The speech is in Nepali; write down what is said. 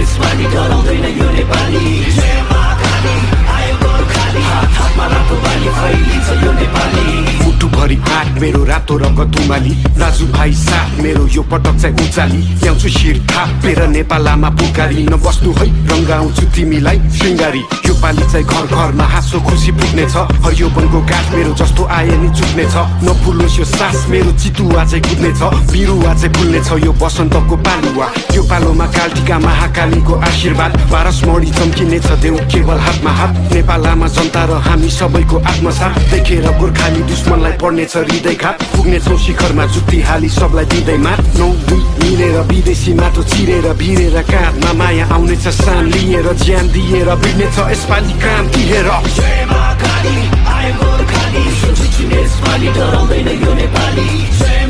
यसपालि डराउँदैन यो नेपाली जय महाकाली आयो गोर्खाली हातमा रातो बाली फैलिन्छ यो नेपाली मुटुभरि आँट मेरो रातो रङ्ग तुमाली दाजुभाइ साथ मेरो यो पटक चाहिँ उचाली ल्याउँछु शिर थापेर नेपालमा पुकारी नबस्नु है रङ्गाउँछु तिमीलाई श्रृङ्गारी यो पालि चाहिँ घर घरमा हाँसो खुसी पुग्नेछ हरियो वनको गाछ मेरो जस्तो आए नि चुक्नेछ नफुलोस् यो सास मेरो चितुवा चाहिँ कुद्नेछ बिरुवा चाहिँ फुल्नेछ यो बसन्तको पालुवा यो पालोमा कालटिका महाकालीको आशीर्वाद पारस मणि चम्किनेछ देऊ केवल हातमा हात नेपालमा जनता र हामी सबैको आत्मसाथ देखेर गोर्खाली दुश्मनलाई पर्नेछ हृदयघात पुग्नेछौँ शिखरमा जुत्ती हाली सबलाई दिँदै मात 9-2 मिलेर विदेशी माटो चिरेर भिरेर काँधमा माया आउनेछ सान लिएर ज्यान दिएर भिड्नेछ यसपालि काम तिहेर जय महाकाली आयो गोर्खाली यसपालि डराउँदैन यो नेपाली जय